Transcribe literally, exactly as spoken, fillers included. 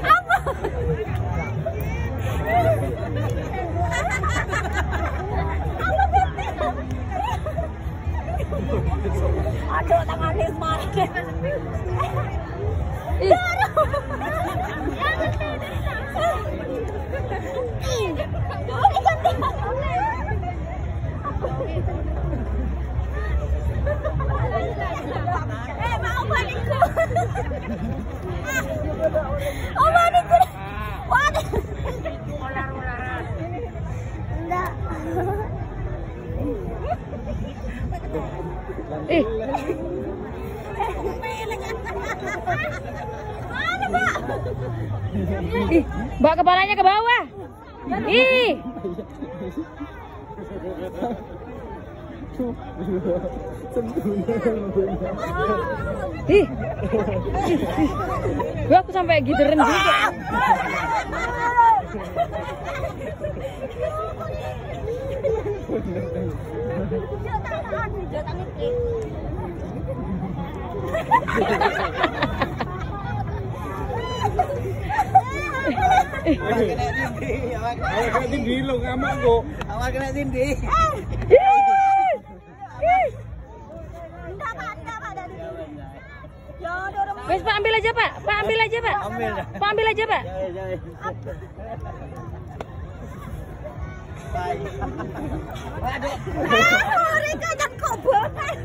Apa? Aduh, tangannya semarang. Ih. Eh, mau balik. Oh, balik. Waduh. Enggak. Ih. Mana, Pak? Ih, Mbak, kepalanya ke bawah. Ih. Ih. Ih, ih. Gua aku sampai giteran juga. Awak kena dinding, awak kena dinding. Awak kena dinding. Ih. Ih. Enggak, Pak, enggak, Pak, dari dulu. Ya, dorong. Wes, Pak, ambil aja, Pak. Pak, ambil aja, Pak. Ambil. Pak, ambil aja, Pak. Ya, ya, ya. Waduh. Ah, mereka cakep banget.